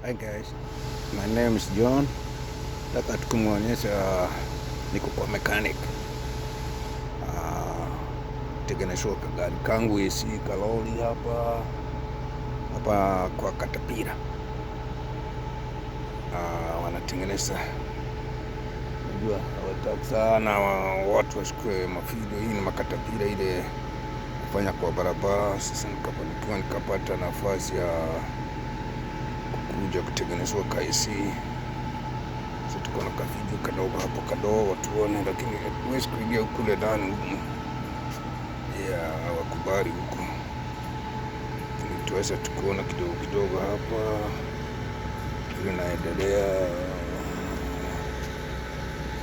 Hi guys, my name is John. Nataka tukumuonyesha niko kwa mechanic. Tengenezwa kagari kangu AC kaloli hapa hapa kwa Katapira. Wanatengeneza, najua hawataki sana watu washukue mafido. Hii ni makatapira ile kufanya kwa barabara. Sasa nikafanikiwa nikapata nafasi ya kuja kutengenezwa ka AC. Sasa tuko na kavideo kadogo hapo kadogo tuone, lakini huwezi kuingia kule ndani huku, ya wakubali huku, lakini tuweza tukuona kidogo kidogo hapa vile naendelea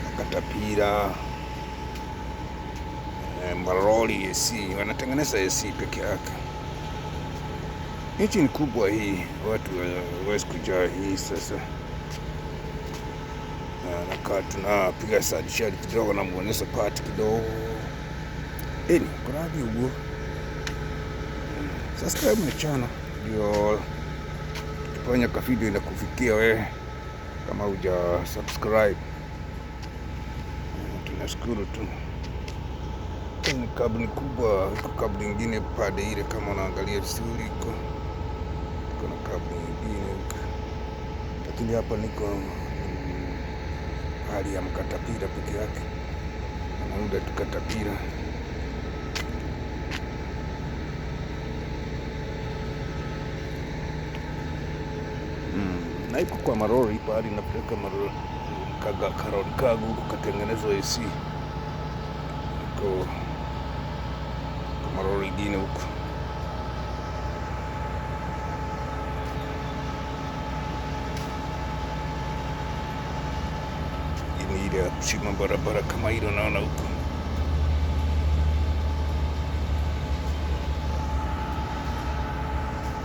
makatapira, maroli AC wanatengeneza AC peke yake. Hichi ni kubwa hii, watu hawezi kujaa hii sasa. Nakaa tunapiga sadishari kidogo, namuonyesha part kidogo. Eni kurabi uguo subscribe na channel ndio tukifanya ka video inakufikia wewe kama huja subscribe. Tunashukuru tu. Ni kabuni kubwa, iko kabuni ingine pade ile, kama unaangalia vizuri iko na kabuni ingine huko, lakini hapa niko hali ya mkatapira peke yake, anaunda tu katapira. Na iko kwa marori pahali napeleka marori kaga karori kagu huko katengenezwa AC iko kwa marori ingine huko. Ni ile ya kuchimba barabara kama ile unaona huko.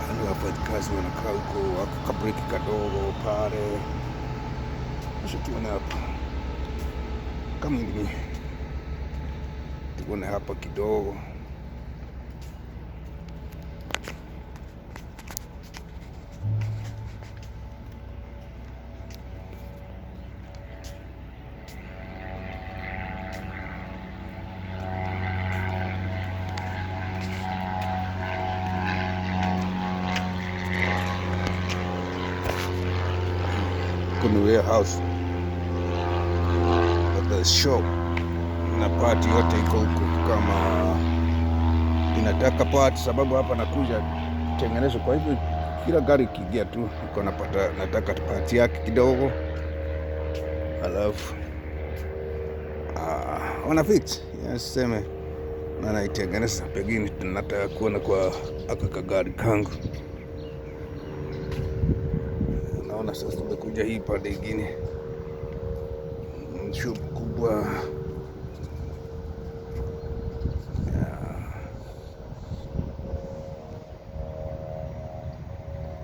Wale wafanyikazi wanakaa huko, wako kabreki kadogo pale. Sasa tuone hapa kama ni tuone hapa kidogo. Kuna warehouse the shop na part yote iko huko, kama inataka part, sababu hapa nakuja kutengenezwa. Kwa hivyo kila gari ikiingia tu iko napata, nataka part yake kidogo, alafu wana fix yes, seme na naitengeneza, pengine tunataka kuona kwa aka kagari kangu. Naona sasa tumekuja hii pande ingine, shop kubwa.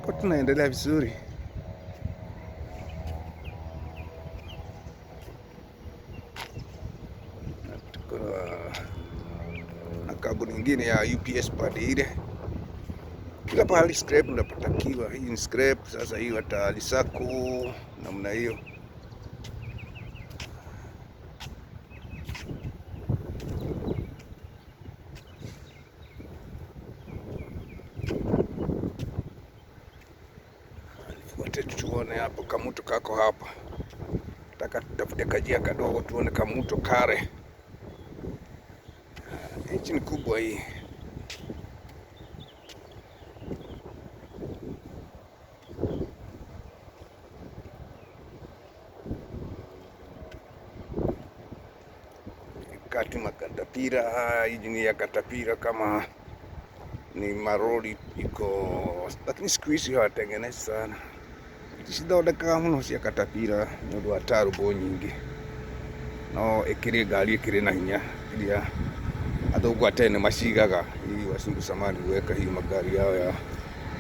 Kwa tunaendelea vizuri. Na tuko na kampuni nyingine ya UPS pande ile. Kila pahali scrap unapatakiwa. Hii ni scrap, sasa hii watalisaku namna hiyo. Fuate tuone hapo kamuto kako hapa. Nataka tutafute kajia kadogo tuone kamuto kare. Hichi ni kubwa hii. Kati makatapira, hii ni ya katapira kama ni maroli iko, lakini siku hizi hawatengenezi sana. Cithondekaga muno cia katapira nĩ ũndũ wa turbo nyingĩ, no ĩkĩrĩ ngari ĩkĩrĩ na hinya iria athũngũ a tene macigaga. Hii wazungu zamani huweka hiyo magari yao ya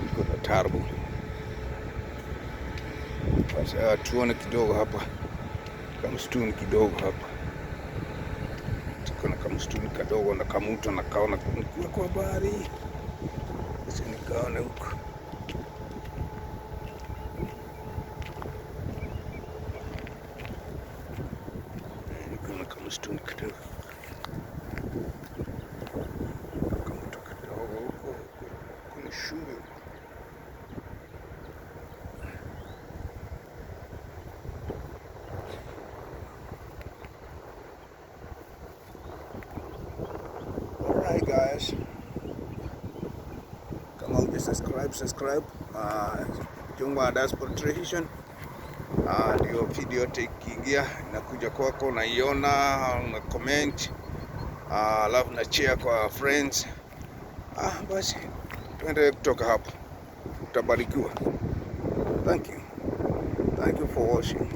iko na turbo. Sasa tuone kidogo hapa kamsituni kidogo hapa, tuko na kamsituni kadogo na kamuto na kaona nikuwa kwa habari sasa, nikaona huko. Msituni kidogo, kama kidogo huko huko, kuna shule huko. Alright guys, kama huja subscribe, subscribe. Jungwa Diaspora Television. Ndio video yote ikiingia inakuja kwako, unaiona, una comment, alafu na share kwa friends. Basi tuendelee kutoka hapo, utabarikiwa. Thank you, thank you for watching.